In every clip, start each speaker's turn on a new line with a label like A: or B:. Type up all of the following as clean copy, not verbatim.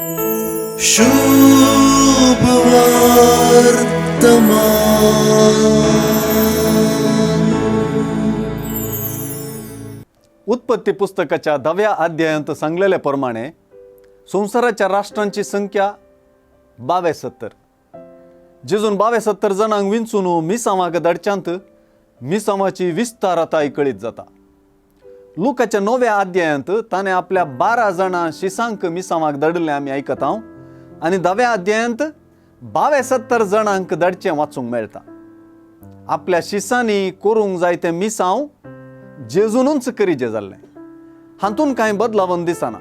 A: शुभ वर्तमान.
B: उत्पत्ती पुस्तकाच्या धव्या अध्यायांत सांगलेले प्रमाणे संवसाराच्या राष्ट्रांची संख्या 72. जेजून 72 जाणांक विंचून मिसांवाक धाडच्यांत मिसांवाची विस्तारताय कळीत जाता. लुकाच्या णव्या अध्यायांत ताणें आपल्या 12 जाणां शिसांक मिसांवाक धाडिल्लें आमी आयकता आनी धाव्या अध्यायांत 72 जाणांक धाडचें वाचूंक मेळटा. आपल्या शिसांनी करूंक जाय तें मिसांव जेजूनच करीजे जाल्लें, हातून कांय बदलावन दिसना.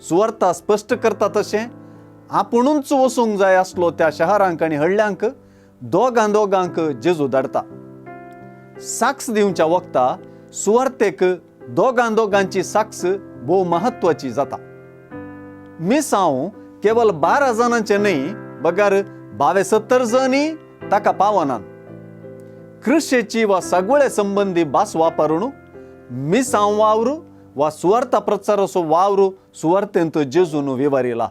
B: सुवार्ता स्पश्ट करता तशें आपुणूच वचूंक जाय आसलो त्या शहरांक आनी हळ्ळ्यांक दोगां दोगांक जेजू धाडटा. साक्ष दिवच्या वखता सुवार्तेक दोगां दोगांची साक्ष भोव म्हत्वाची जाता. मिसांव केवल 12 जाणांचे न्हय बगर 72 जणी ताका पावनात. कृशेची वा सगळे संबंदी भास वापरून मिसांव वावर वा सुवार्ता प्रचाराचो वावर सुवार्तेंत जेजून विवारिला.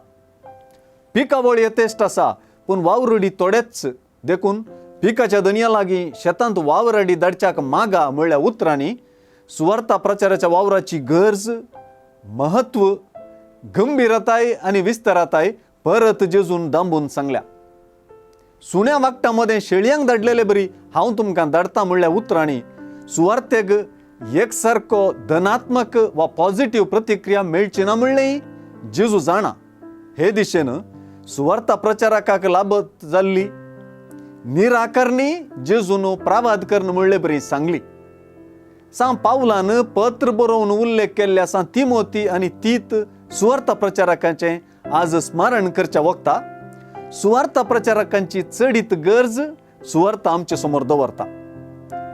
B: पिकावळ यथेश्ट आसा पूण वावरुडी थोडेच, देखून पिकाच्या दनया लागीं शेतांत वावराडी धाडच्याक मागा म्हणल्या उतरांनी सुवार्ता प्रचाराच्या वावराची गरज, महत्व, गंभीरताय आनी विस्तारताय परत जेजून दांबून सांगल्या. सुण्या वागटा मदें शेळयांक धाडलेले बरी हांव तुमकां धाडटा म्हणल्या उतरांनी सुवार्तेक एकसारको धनात्मक वा पॉझिटीव प्रतिक्रिया मेळची ना म्हणलेंय जेजू जाणा. हे दिशेन सुवार्ता प्रचारकाक लाभत जाल्ली निराकरणी जेजून प्रावाद करून म्हणले बरी सांगली. सां पावलान पत्र बरोवन उल्लेख केल्ले आसा तिमोती आनी तीत सुवार्ता प्रचारकांचें आज स्मरण करच्या वखता सुवार्ता प्रचारकांची चडीत गरज सुवार्ता आमचे समोर दवरता.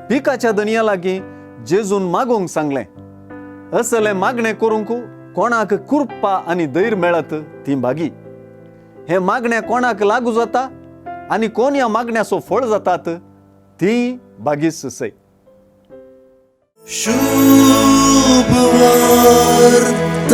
B: पिकाच्या दनया लागीं जेजून मागूंक सांगलें. असलें मागणें करूंक कोणाक कृपा आनी धैर्य मेळत ती भागी. हें मागणें कोणाक लागू जाता आनी कोण ह्या मागण्याचो फळ जातात ती भागीस सय.
A: शुभ वर्तमान.